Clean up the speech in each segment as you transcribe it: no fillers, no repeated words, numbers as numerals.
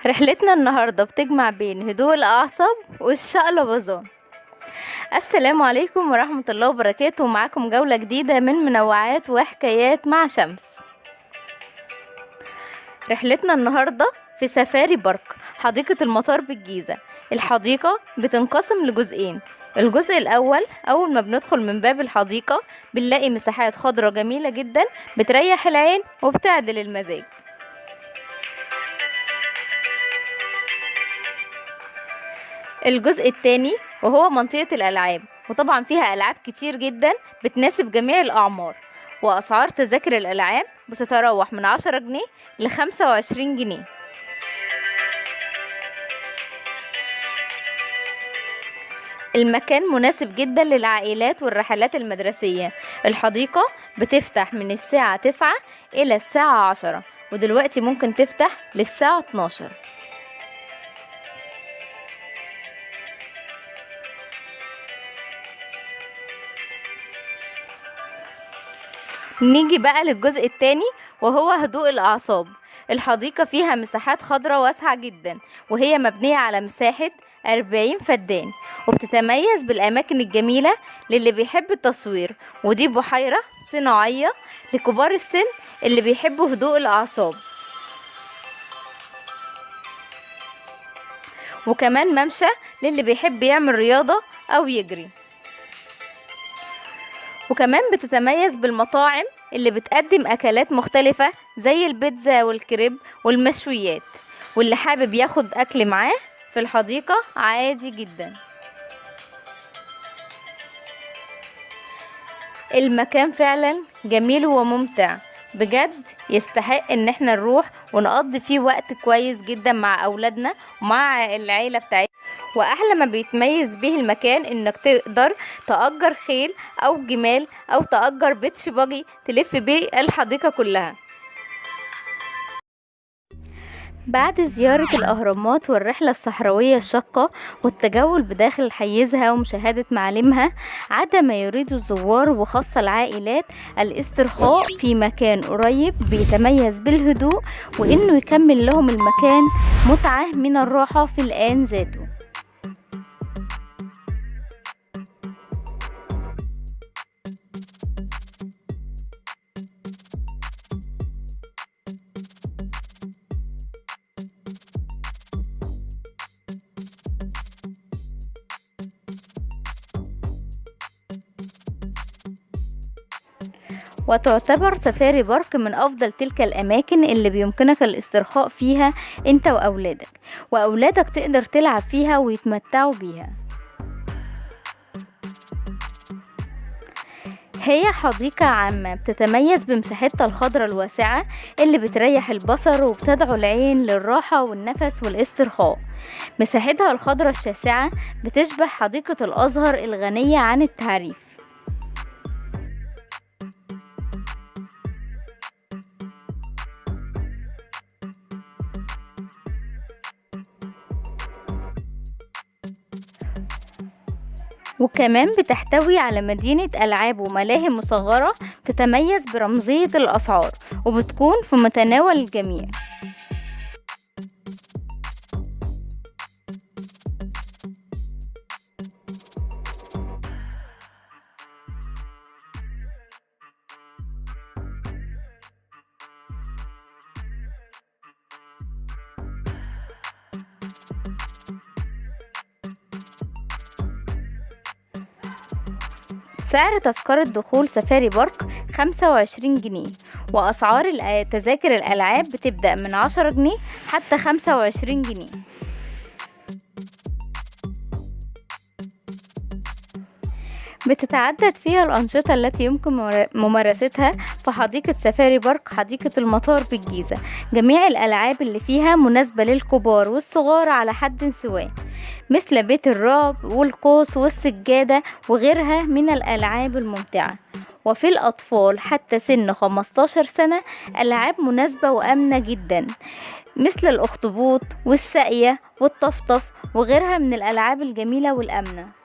رحلتنا النهاردة بتجمع بين هدوء الأعصاب والشقلباظان. السلام عليكم ورحمة الله وبركاته، معاكم جولة جديدة من منوعات وحكايات مع شمس. رحلتنا النهاردة في سفاري بارك حديقة المطار بالجيزة. الحديقة بتنقسم لجزئين، الجزء الأول أول ما بندخل من باب الحديقة بنلاقي مساحات خضراء جميلة جدا بتريح العين وبتعدل المزاج. الجزء الثاني وهو منطقة الألعاب، وطبعا فيها ألعاب كتير جدا بتناسب جميع الأعمار، وأسعار تذاكر الألعاب بتتراوح من 10 جنيه ل25 جنيه. المكان مناسب جدا للعائلات والرحلات المدرسية. الحديقة بتفتح من الساعة 9 إلى الساعة 10، ودلوقتي ممكن تفتح للساعة 12. نيجي بقى للجزء الثاني وهو هدوء الأعصاب. الحديقة فيها مساحات خضراء واسعة جدا، وهي مبنية على مساحة 40 فدان، وبتتميز بالأماكن الجميلة للي بيحب التصوير، ودي بحيرة صناعية لكبار السن اللي بيحبوا هدوء الأعصاب، وكمان ممشى للي بيحب يعمل رياضة أو يجري. وكمان بتتميز بالمطاعم اللي بتقدم أكلات مختلفة زي البيتزا والكريب والمشويات، واللي حابب ياخد أكل معاه في الحديقة عادي جدا. المكان فعلا جميل وممتع بجد، يستحق ان احنا نروح ونقضي فيه وقت كويس جدا مع اولادنا ومع العيلة بتاعتنا. واحلى ما بيتميز به المكان انك تقدر تأجر خيل او جمال او تأجر بيتش باجي تلف بيه الحديقة كلها. بعد زيارة الأهرامات والرحلة الصحراوية الشاقة والتجول بداخل حيزها ومشاهدة معالمها، عاد ما يريد الزوار وخاصة العائلات الاسترخاء في مكان قريب بيتميز بالهدوء، وإنه يكمل لهم المكان متعة من الراحة في الآن ذاته. وتعتبر سفاري بارك من أفضل تلك الأماكن اللي بيمكنك الاسترخاء فيها أنت وأولادك، وأولادك تقدر تلعب فيها ويتمتعوا بيها. هي حديقة عامة بتتميز بمساحتها الخضراء الواسعة اللي بتريح البصر وبتدعو العين للراحة والنفس والاسترخاء. مساحتها الخضراء الشاسعة بتشبه حديقة الأزهر الغنية عن التعريف. وكمان بتحتوي على مدينة ألعاب وملاهي مصغرة تتميز برمزية الأسعار وبتكون في متناول الجميع. سعر تذكرة دخول سفاري بارك 25 جنيه، وأسعار تذاكر الألعاب بتبدأ من 10 جنيه حتى 25 جنيه. بتتعدد فيها الأنشطة التي يمكن ممارستها في حديقة سفاري بارك حديقة المطار بالجيزة. جميع الألعاب اللي فيها مناسبة للكبار والصغار على حد سواء، مثل بيت الرعب والقوس والسجادة وغيرها من الألعاب الممتعة. وفي الأطفال حتى سن 15 سنة ألعاب مناسبة وأمنة جدا، مثل الأخطبوط والساقية والطفطف وغيرها من الألعاب الجميلة والأمنة.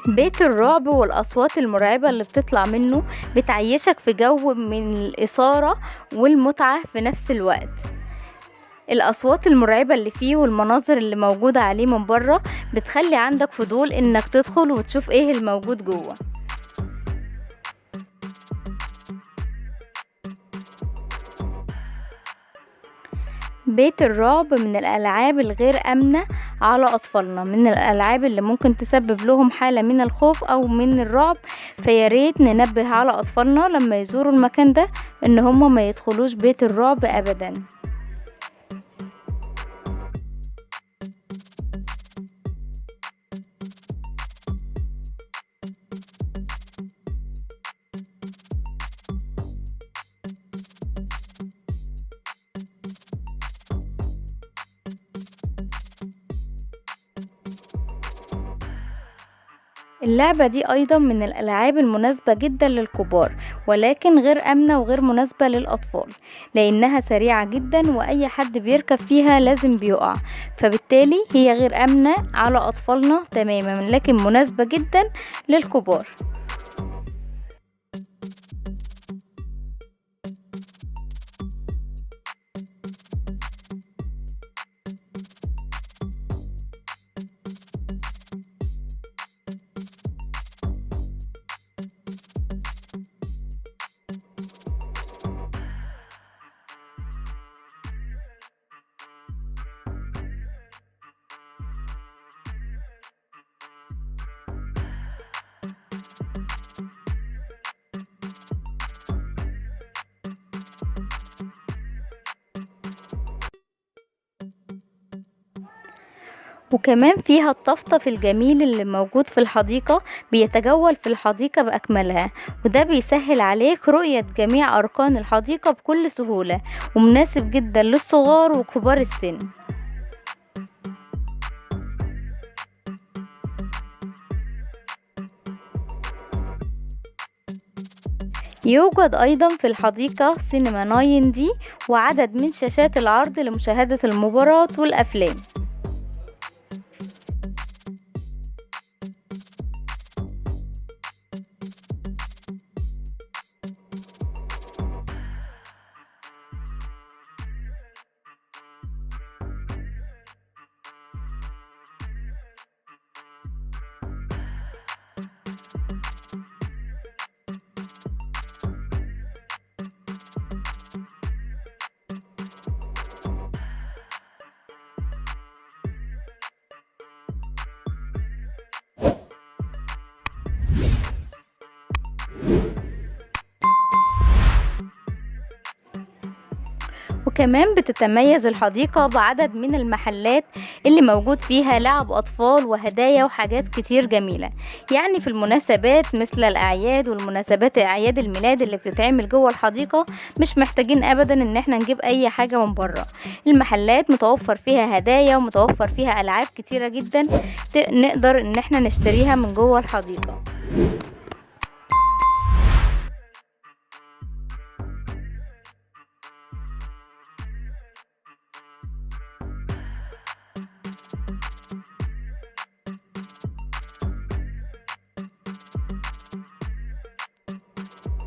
بيت الرعب والأصوات المرعبة اللي بتطلع منه بتعيشك في جو من الإثارة والمتعة في نفس الوقت. الأصوات المرعبة اللي فيه والمناظر اللي موجودة عليه من بره بتخلي عندك فضول انك تدخل وتشوف ايه الموجود جوه. بيت الرعب من الألعاب الغير آمنة على أطفالنا، من الألعاب اللي ممكن تسبب لهم حالة من الخوف أو من الرعب، فياريت ننبه على أطفالنا لما يزوروا المكان ده إن هم ما يدخلوش بيت الرعب أبدا. اللعبة دي أيضا من الألعاب المناسبة جدا للكبار، ولكن غير آمنة وغير مناسبة للأطفال لأنها سريعة جدا وأي حد بيركب فيها لازم بيقع، فبالتالي هي غير آمنة على أطفالنا تماما، لكن مناسبة جدا للكبار. وكمان فيها الطفطف الجميل اللي موجود في الحديقة، بيتجول في الحديقة بأكملها، وده بيسهل عليك رؤية جميع أركان الحديقة بكل سهولة، ومناسب جدا للصغار وكبار السن. يوجد أيضا في الحديقة سينما 9D وعدد من شاشات العرض لمشاهدة المباريات والأفلام. وكمان بتتميز الحديقة بعدد من المحلات اللي موجود فيها لعب أطفال وهدايا وحاجات كتير جميلة، يعني في المناسبات مثل الأعياد والمناسبات أعياد الميلاد اللي بتتعمل جوه الحديقة مش محتاجين أبدا إن احنا نجيب أي حاجة من بره. المحلات متوفر فيها هدايا ومتوفر فيها ألعاب كتيرة جدا نقدر إن احنا نشتريها من جوه الحديقة.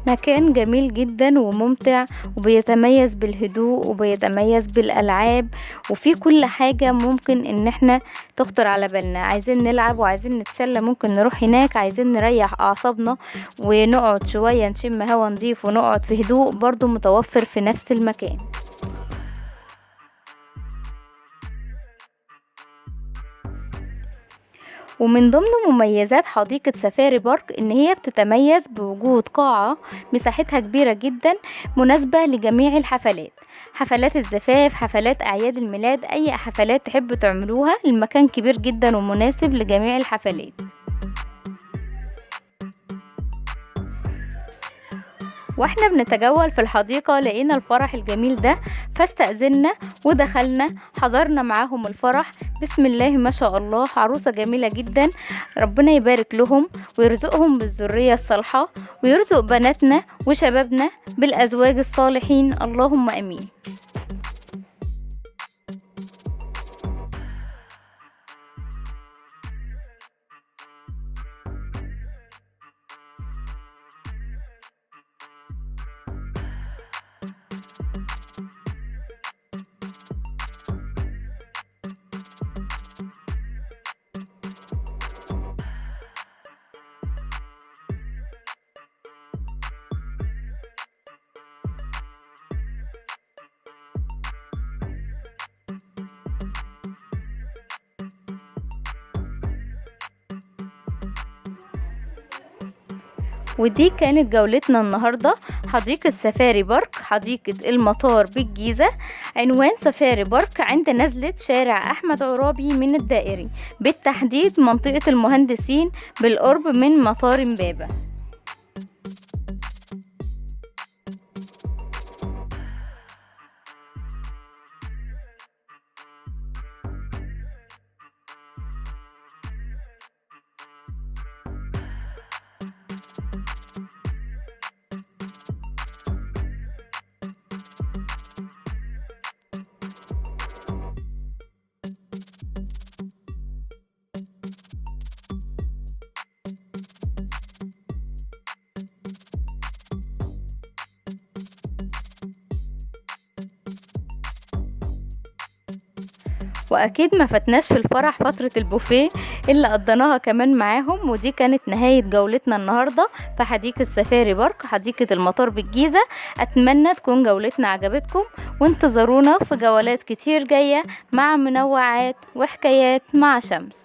مكان جميل جدا وممتع، وبيتميز بالهدوء وبيتميز بالألعاب، وفي كل حاجة ممكن ان احنا تخطر على بالنا. عايزين نلعب وعايزين نتسلى ممكن نروح هناك، عايزين نريح أعصابنا ونقعد شوية نشم هوا نضيف ونقعد في هدوء برضو متوفر في نفس المكان. ومن ضمن مميزات حديقة سفاري بارك ان هي بتتميز بوجود قاعة مساحتها كبيرة جدا مناسبة لجميع الحفلات، حفلات الزفاف، حفلات اعياد الميلاد، اي حفلات تحبوا تعملوها. المكان كبير جدا ومناسب لجميع الحفلات. واحنا بنتجول في الحديقة لقينا الفرح الجميل ده، فاستأذنا ودخلنا حضرنا معاهم الفرح. بسم الله ما شاء الله، عروسة جميلة جدا، ربنا يبارك لهم ويرزقهم بالذرية الصالحة ويرزق بناتنا وشبابنا بالأزواج الصالحين، اللهم أمين. ودي كانت جولتنا النهاردة، حديقة سفاري بارك، حديقة المطار بالجيزة. عنوان سفاري بارك عند نزلة شارع أحمد عرابي من الدائري، بالتحديد منطقة المهندسين بالقرب من مطار إمبابة. واكيد ما فاتناش في الفرح فترة البوفيه اللي قضيناها كمان معاهم. ودي كانت نهاية جولتنا النهاردة في حديقة سفاري بارك، حديقة المطار بالجيزة. اتمنى تكون جولتنا عجبتكم، وانتظرونا في جولات كتير جاية مع منوعات وحكايات مع شمس.